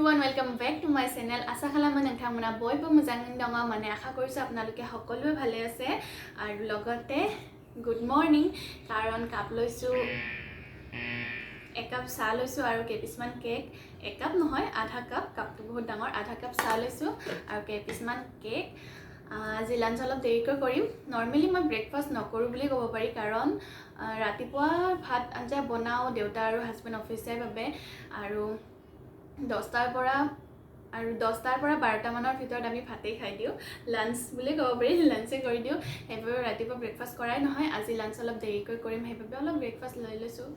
Everyone, welcome back to my channel. আশা খালামো নोंथांमोना बयबो मोजाङैनो दङ। মানে আশা কৰিছোঁ আপোনালোকে সকলোৱে ভালে আছে। আৰু লগতে গুড মৰ্ণিং, কাৰণ কাপ লৈছোঁ, একাপ চাহ লৈছোঁ আৰু কেইপিচমান কেক। একাপ নহয়, আধা কাপ, কাপটো বহুত ডাঙৰ। আধা কাপ চাহ লৈছোঁ আৰু কেইপিচমান কেক। আজি লাঞ্চ অলপ দেৰিকৈ কৰিম। নৰ্মেলি মই ব্ৰেকফাষ্ট নকৰোঁ বুলি ক'ব পাৰি, কাৰণ ৰাতিপুৱা ভাত আঞ্জা বনাওঁ দেউতা আৰু হাজবেণ্ড অফিচ যায় বাবে, আৰু 10টাৰ পৰা 12টামানৰ ভিতৰত আমি ভাতেই খাই দিওঁ। লাঞ্চ বুলি ক'ব পাৰি, লাঞ্চে কৰি দিওঁ। সেইবাবে ৰাতিপুৱা ব্ৰেকফাষ্ট কৰাই নহয়। আজি লাঞ্চ অলপ দেৰিকৈ কৰিম, সেইবাবে অলপ ব্ৰেকফাষ্ট লৈ লৈছোঁ।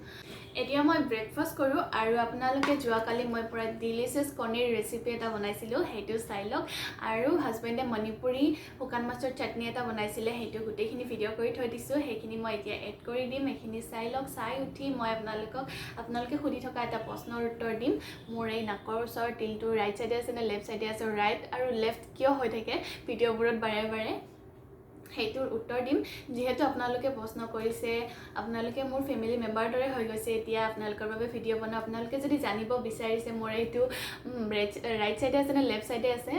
এতিয়া মই ব্ৰেকফাষ্ট কৰোঁ। আৰু আপোনালোকে যোৱাকালি মই পূৰা ডিলিচিয়াছ কণীৰ ৰেচিপি এটা বনাইছিলোঁ, সেইটো চাই লওক। আৰু হাজবেণ্ডে মণিপুৰী শুকান মাছৰ চাটনি এটা বনাইছিলে, সেইটো গোটেইখিনি ভিডিঅ' কৰি থৈ দিছোঁ, সেইখিনি মই এতিয়া এড কৰি দিম। সেইখিনি চাই লওক। চাই উঠি মই আপোনালোকে সুধি থকা এটা প্ৰশ্নৰ উত্তৰ দিম। মোৰ এই নাকৰ ওচৰৰ তিলটো ৰাইট চাইডে আছে নে লেফ্ট চাইডে আছে, ৰাইট আৰু লেফ্ট কিয় হৈ থাকে ভিডিঅ'বোৰত বাৰে বাৰে, সেইটোৰ উত্তৰ দিম। যিহেতু আপোনালোকে প্ৰশ্ন কৰিছে, আপোনালোকে মোৰ ফেমিলি মেম্বাৰ দৰে হৈ গৈছে। এতিয়া আপোনালোকৰ বাবে ভিডিঅ' বনাওঁ। আপোনালোকে যদি জানিব বিচাৰিছে মোৰ এইটো ৰাইট চাইডে আছে নে লেফ্ট চাইডে আছে,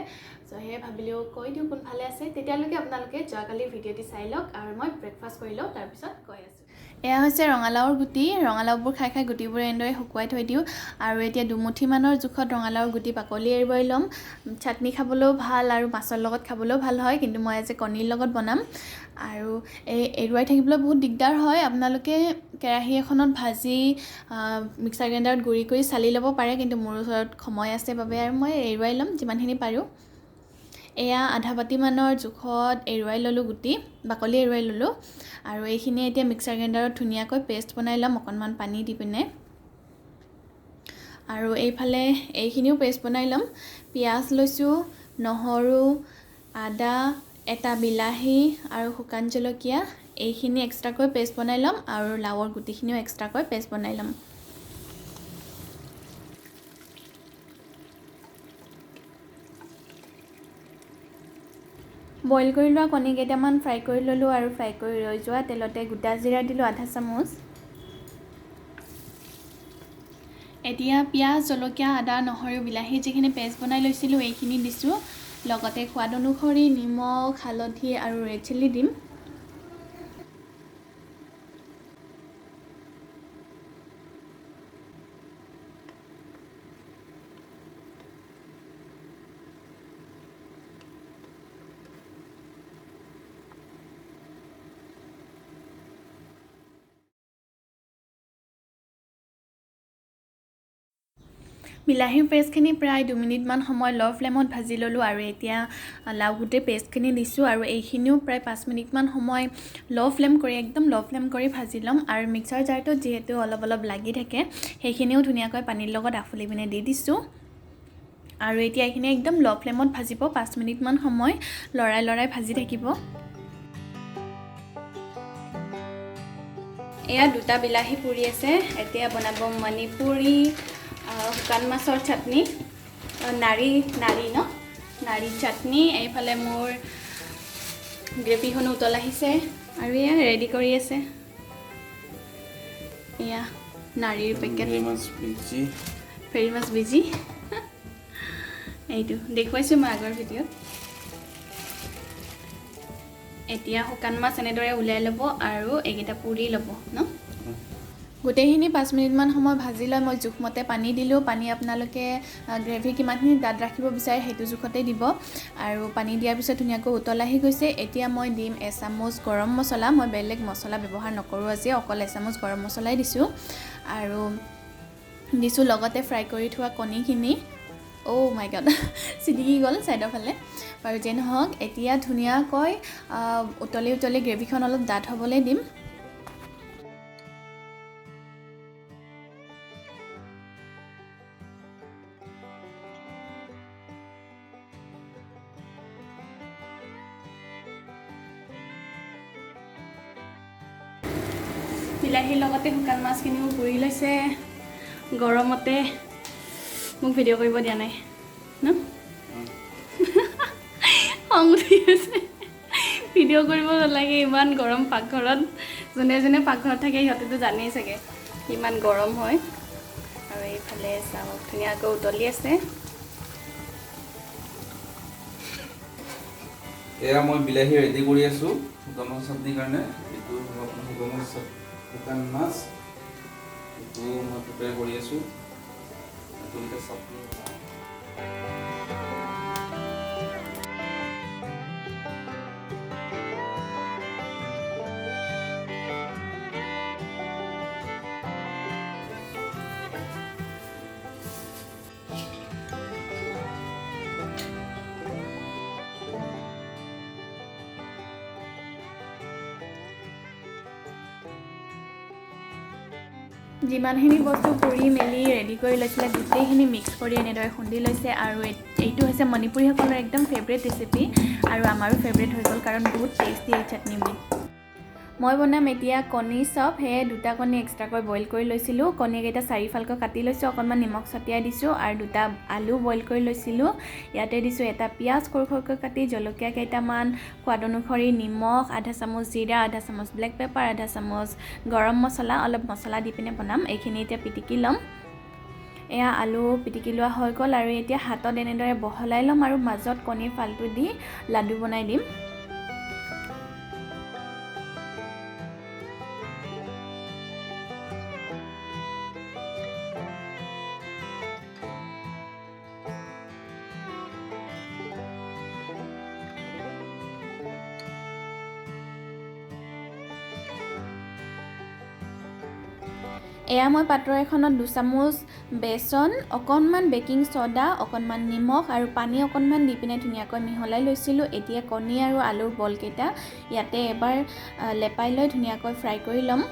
চ' সেয়ে ভাবিলেও কৈ দিওঁ কোনফালে আছে। তেতিয়ালৈকে আপোনালোকে যোৱাকালিৰ ভিডিঅ'টি চাই লওক আৰু মই ব্ৰেকফাষ্ট কৰি লওঁ, তাৰপিছত কৈ আছোঁ। এয়া হৈছে ৰঙালাওৰ গুটি। ৰঙালাওবোৰ খাই খাই গুটিবোৰ এনেদৰে শুকুৱাই থৈ দিওঁ। আৰু এতিয়া দুমুঠিমানৰ জোখত ৰঙালাওৰ গুটি বাকলি এৰুৱাই ল'ম। চাটনি খাবলৈও ভাল আৰু মাছৰ লগত খাবলৈও ভাল হয়, কিন্তু মই আজি কণীৰ লগত বনাম। আৰু এই এৰুৱাই থাকিবলৈ বহুত দিগদাৰ হয়। আপোনালোকে কেৰাহী এখনত ভাজি মিক্সাৰ গ্ৰাইণ্ডাৰত গুড়ি কৰি চালি ল'ব পাৰে, কিন্তু মোৰ ওচৰত সময় আছে বাবে আৰু মই এৰুৱাই ল'ম যিমানখিনি পাৰোঁ। এয়া আধা বাতিমানৰ জোখত এৰুৱাই ল'লোঁ, গুটি বাকলি এৰুৱাই ল'লোঁ। আৰু এইখিনি এতিয়া মিক্সাৰ গ্ৰাইণ্ডাৰত ধুনীয়াকৈ পেষ্ট বনাই ল'ম অকণমান পানী দি পিনে। আৰু এইফালে এইখিনিও পেষ্ট বনাই ল'ম। পিঁয়াজ লৈছোঁ, নহৰু, আদা, এটা বিলাহী আৰু শুকান জলকীয়া, এইখিনি এক্সট্ৰাকৈ পেষ্ট বনাই ল'ম। আৰু লাওৰ গুটিখিনিও এক্সট্ৰাকৈ পেষ্ট বনাই ল'ম। বইল কৰি লোৱা কণী কেইটামান ফ্ৰাই কৰি ল'লোঁ। আৰু ফ্ৰাই কৰি ৰৈ যোৱা তেলতে গোটা জিৰা দিলোঁ আধা চামুচ। এতিয়া পিঁয়াজ, জলকীয়া, আদা, নহৰু, বিলাহী যিখিনি পেষ্ট বনাই লৈছিলোঁ এইখিনি দিছোঁ। লগতে সোৱাদ অনুসৰি নিমখ, হালধি আৰু ৰেড চিলি দিম। বিলাহীৰ পেষ্টখিনি প্ৰায় 2 মিনিটমান সময় ল' ফ্লেমত ভাজি ল'লোঁ। আৰু এতিয়া লাও গুটিৰ পেষ্টখিনি দিছোঁ আৰু এইখিনিও প্ৰায় 5 মিনিটমান সময় ল' ফ্লেম কৰি, একদম ল' ফ্লেম কৰি ভাজি ল'ম। আৰু মিক্সাৰ জাৰটোত যিহেতু অলপ অলপ লাগি থাকে, সেইখিনিও ধুনীয়াকৈ পানীৰ লগত আফুলি পিনে দি দিছোঁ। আৰু এতিয়া এইখিনি একদম ল' ফ্লেমত ভাজিব 5 মিনিটমান সময়, লৰাই লৰাই ভাজি থাকিব। এয়া দুটা বিলাহী পুৰি আছে। এতিয়া বনাব মণিপুৰী শুকান মাছৰ চাটনি, নাৰি নাৰি ন নাৰি চাটনি। এইফালে মোৰ গ্ৰেভিখনো উতল আহিছে আৰু এয়া ৰেডি কৰি আছে। এয়া নাৰিৰ packet. Very much busy. Very much busy. এইটো দেখুৱাইছোঁ মই আগৰ ভিডিঅ'ত। এতিয়া শুকান মাছ এনেদৰে উলিয়াই ল'ব আৰু এইকেইটা পুৰি ল'ব ন। গোটেইখিনি 5 মিনিটমান সময় ভাজি লৈ মই জোখমতে পানী দিলোঁ। পানী আপোনালোকে গ্ৰেভি কিমানখিনি দাঁত ৰাখিব বিচাৰে, সেইটো জোখতে দিব। আৰু পানী দিয়াৰ পিছত ধুনীয়াকৈ উতল আহি গৈছে। এতিয়া মই দিম এচামুচ গৰম মছলা। মই বেলেগ মছলা ব্যৱহাৰ নকৰোঁ আজি, অকল এচামুচ গৰম মছলাই দিছোঁ। আৰু দিছোঁ লগতে ফ্ৰাই কৰি থোৱা কণীখিনি। অ' মাই গড, চিটিকি গ'ল ছাইডৰ ফালে। বাৰু যেই নহওক, এতিয়া ধুনীয়াকৈ উতলি উতলি গ্ৰেভিখন অলপ ডাঠ হ'বলৈ দিম। বিলাহীৰ লগতে শুকান মাছখিনিও পুৰি লৈছে। গৰমতে মোক ভিডিঅ' কৰিব দিয়া নাই ন, খং উঠি আছে। ভিডিঅ' কৰিব নালাগে, ইমান গৰম পাকঘৰত। যোনে যোনে পাকঘৰত থাকে, সিহঁতেতো জানেই চাগে ইমান গৰম হয়। আৰু এইফালে চাওক, ধুনীয়াকৈ উতলি আছে। এয়া মই বিলাহী ৰেডি কৰি আছোঁ শুকান মাছ চাটনিৰ কাৰণে। এইটো হ'ব আপোনাৰ শুকান মাছ, শুকান মাছ, এইটো মই প্ৰিপেয়াৰ কৰি আছোঁ। এইটো এতিয়া চাটনি বনাম। যিমানখিনি বস্তু পুৰি মেলি ৰেডি কৰি লৈছিলে গোটেইখিনি মিক্স কৰি এনেদৰে খুন্দি লৈছে। আৰু এইটো হৈছে মণিপুৰীসকলৰ একদম ফেভৰেট ৰেচিপি আৰু আমাৰো ফেভৰেট হৈ গ'ল, কাৰণ বহুত টেষ্টি এই চাটনিবিধ। মই বনাম এতিয়া কণী চপ। সেয়ে দুটা কণী এক্সট্ৰাকৈ বইল কৰি লৈছিলোঁ। কণীকেইটা চাৰিফালকৈ কাটি লৈছোঁ, অকণমান নিমখ ছটিয়াই দিছোঁ। আৰু দুটা আলু বইল কৰি লৈছিলোঁ, ইয়াতে দিছোঁ এটা পিঁয়াজ সৰু সৰুকৈ কাটি, জলকীয়া কেইটামান, সোৱাদ অনুসৰি নিমখ, আধা চামুচ জিৰা, আধা চামুচ ব্লেক পেপাৰ, আধা চামুচ গৰম মছলা, অলপ মছলা দি পিনে বনাম। এইখিনি এতিয়া পিটিকি ল'ম। এয়া আলু পিটিকি লোৱা হৈ গ'ল। আৰু এতিয়া হাতত এনেদৰে বহলাই ল'ম আৰু মাজত কণীৰ ফালটো দি লাডু বনাই দিম। এয়া মই পাত্ৰ এখনত দুচামুচ বেচন, অকণমান বেকিং ছ'ডা, অকণমান নিমখ আৰু পানী অকণমান দি পিনে ধুনীয়াকৈ মিহলাই লৈছিলোঁ। এতিয়া কণী আৰু আলুৰ বলকেইটা ইয়াতে এবাৰ লেপাই লৈ ধুনীয়াকৈ ফ্ৰাই কৰি ল'ম।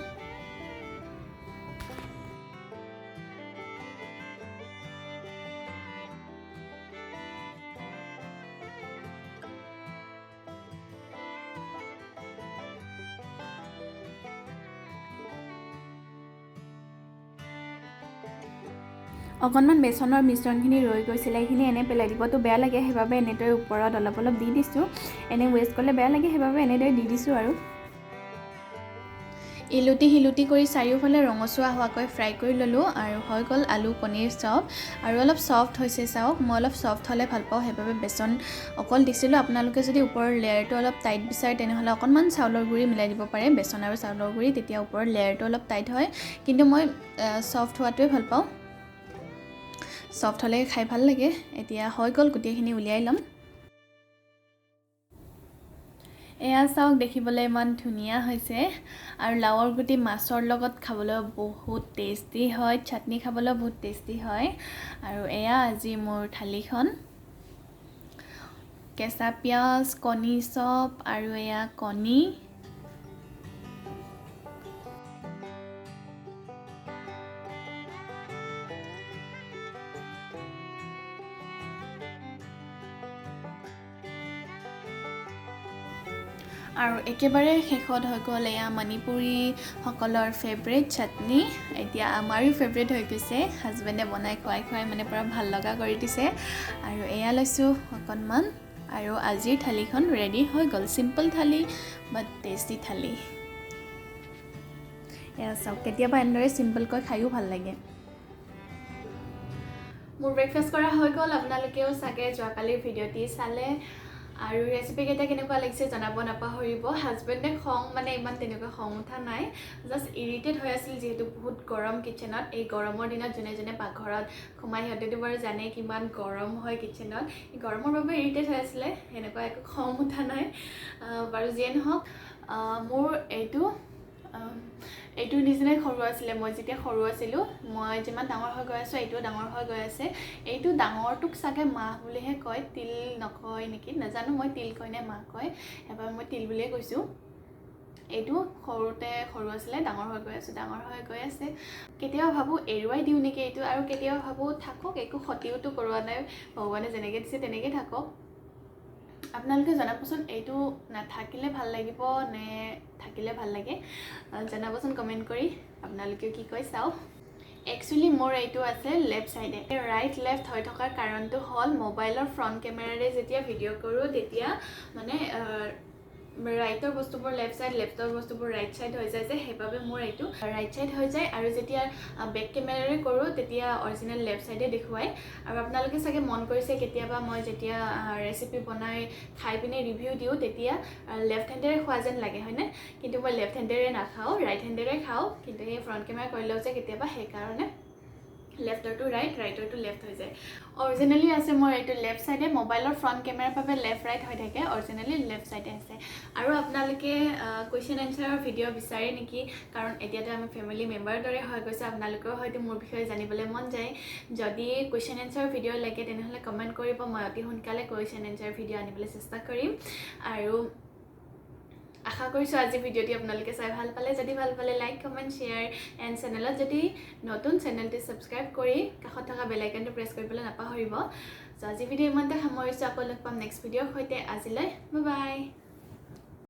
অকণমান বেচনৰ মিশ্ৰণখিনি ৰৈ গৈছিলে, এইখিনি এনেই পেলাই দিবতো বেয়া লাগে, সেইবাবে এনেদৰে ওপৰত অলপ অলপ দি দিছোঁ। এনেই ৱেষ্ট কৰিলে বেয়া লাগে, সেইবাবে এনেদৰে দি দিছোঁ। আৰু ইলুটি শিলুটি কৰি চাৰিওফালে ৰঙচুৱা হোৱাকৈ ফ্ৰাই কৰি ল'লোঁ আৰু হৈ গ'ল আলু কণীৰ চপ। আৰু অলপ ছফ্ট হৈছে চাওক, মই অলপ ছফ্ট হ'লে ভাল পাওঁ, সেইবাবে বেচন অকল দিছিলোঁ। আপোনালোকে যদি ওপৰৰ লেয়াৰটো অলপ টাইট বিচাৰে তেনেহ'লে অকণমান চাউলৰ গুড়ি মিলাই দিব পাৰে, বেচন আৰু চাউলৰ গুড়ি, তেতিয়া ওপৰৰ লেয়াৰটো অলপ টাইট হয়। কিন্তু মই ছফ্ট হোৱাটোৱে ভাল পাওঁ, ছফ্ট হ'লে খাই ভাল লাগে। এতিয়া হৈ গ'ল, গোটেইখিনি উলিয়াই ল'ম। এয়া চাওক, দেখিবলৈ ইমান ধুনীয়া হৈছে। আৰু লাওৰ গুটি মাছৰ লগত খাবলৈ বহুত টেষ্টি হয়, চাটনি খাবলৈ বহুত টেষ্টি হয়। আৰু এয়া আজি মোৰ থালিখন, কেঁচা পিঁয়াজ, কণী চপ আৰু এয়া কণী। আৰু একেবাৰে শেষত হৈ গ'ল এয়া মণিপুৰীসকলৰ ফেভৰেট চাটনি। এতিয়া আমাৰো ফেভৰেট হৈ গৈছে, হাজবেণ্ডে বনাই খুৱাই খুৱাই মানে পূৰা ভাল লগা কৰি দিছে। আৰু এয়া লৈছোঁ অকণমান। আৰু আজিৰ থালিখন ৰেডি হৈ গ'ল। চিম্পল থালি বাট টেষ্টি থালি। এয়া চাওক, কেতিয়াবা এনেদৰে চিম্পলকৈ খায়ো ভাল লাগে। মোৰ ব্ৰেকফাষ্ট কৰা হৈ গ'ল। আপোনালোকেও চাগে যোৱাকালিৰ ভিডিঅ'টি চালে আৰু ৰেচিপিকেইটা কেনেকুৱা লাগিছে জনাব নাপাহৰিব। হাজবেণ্ডে খং মানে ইমান তেনেকুৱা খং উঠা নাই, জাষ্ট ইৰিটেট হৈ আছিল, যিহেতু বহুত গৰম কিটচেনত। এই গৰমৰ দিনত যোনে যোনে পাকঘৰত সোমাই সিহঁতেতো বাৰু জানে কিমান গৰম হয় কিটচেনত। গৰমৰ বাবে ইৰিটেট হৈ আছিলে, সেনেকুৱা একো খং উঠা নাই। বাৰু যিয়ে নহওক, মোৰ এইটোৰ নিচিনাই সৰু আছিলে মই যেতিয়া সৰু আছিলোঁ। মই যিমান ডাঙৰ হৈ গৈ আছোঁ এইটোও ডাঙৰ হৈ গৈ আছে। এইটো ডাঙৰটোক চাগে মাহ বুলিহে কয়, তিল নকয় নেকি নাজানো, মই তিল কয় নে মাহ কয়, এবাৰ মই তিল বুলিয়ে কৈছোঁ। এইটো সৰুতে সৰু আছিলে, ডাঙৰ হৈ গৈ আছোঁ, ডাঙৰ হৈ গৈ আছে। কেতিয়াবা ভাবোঁ এৰুৱাই দিওঁ নেকি এইটো, আৰু কেতিয়াবা ভাবোঁ থাকক, একো ক্ষতিওতো কৰোৱা নাই, ভগৱানে যেনেকৈ দিছে তেনেকৈ থাকক। আপোনালোকে জনাবচোন এইটো নাথাকিলে ভাল লাগিব নে থাকিলে ভাল লাগে, জনাবচোন কমেণ্ট কৰি। আপোনালোকেও কি কয় চাওঁ। একচুৱেলি মোৰ এইটো আছে লেফ্ট ছাইডে, ৰাইট লেফ্ট হৈ থকাৰ কাৰণটো হ'ল মোবাইলৰ ফ্ৰণ্ট কেমেৰাৰে যেতিয়া ভিডিঅ' কৰোঁ তেতিয়া মানে ৰাইটৰ বস্তুবোৰ লেফ্ট ছাইড, লেফ্টৰ বস্তুবোৰ ৰাইট ছাইড হৈ যায় যে, সেইবাবে মোৰ এইটো ৰাইট ছাইড হৈ যায়। আৰু যেতিয়া বেক কেমেৰাৰে কৰোঁ, তেতিয়া অৰিজিনেল লেফ্ট ছাইডে দেখুৱায়। আৰু আপোনালোকে চাগে মন কৰিছে, কেতিয়াবা মই যেতিয়া ৰেচিপি বনাই খাই পিনে ৰিভিউ দিওঁ, তেতিয়া লেফ্ট হেণ্ডেৰে খোৱা যেন লাগে, হয়নে? কিন্তু মই লেফ্ট হেণ্ডেৰে নাখাওঁ, ৰাইট হেণ্ডেৰে খাওঁ। কিন্তু সেই ফ্ৰণ্ট কেমেৰা কৰি লওঁ যে কেতিয়াবা, সেইকাৰণে লেফ্টৰটো ৰাইট, ৰাইটৰটো লেফ্ট হৈ যায়। অৰিজিনেলি আছে মোৰ এইটো লেফ্ট ছাইডে। মোবাইলৰ ফ্ৰণ্ট কেমেৰাৰ বাবে লেফ্ট ৰাইট হৈ থাকে, অৰিজিনেলি লেফ্ট ছাইডে আছে। আৰু আপোনালোকে কুৱেশ্যন এনচাৰৰ ভিডিঅ' বিচাৰে নেকি? কাৰণ এতিয়াতো আমি ফেমিলি মেম্বাৰৰ দৰে হৈ গৈছে, আপোনালোকেও হয়তো মোৰ বিষয়ে জানিবলৈ মন যায়। যদি কুৱেশ্যন এনচাৰৰ ভিডিঅ' লাগে, তেনেহ'লে কমেণ্ট কৰিব। মই অতি সোনকালে কুৱেশ্যন এনচাৰ ভিডিঅ' আনিবলৈ চেষ্টা কৰিম। আৰু আশা কৰিছোঁ আজি ভিডিঅ'টি আপোনালোকে চাই ভাল পালে। যদি ভাল পালে, লাইক, কমেণ্ট, শ্বেয়াৰ এণ্ড চেনেলত যদি নতুন, চেনেলটি ছাবস্ক্ৰাইব কৰি কাষত থকা বেল আইকনটো প্ৰেছ কৰিবলৈ নাপাহৰিব। চ' আজি ভিডিঅ' ইমানতে সামৰিছোঁ। আকৌ লগ পাম নেক্সট ভিডিঅ'ৰ সৈতে। আজিলৈ বাই বাই।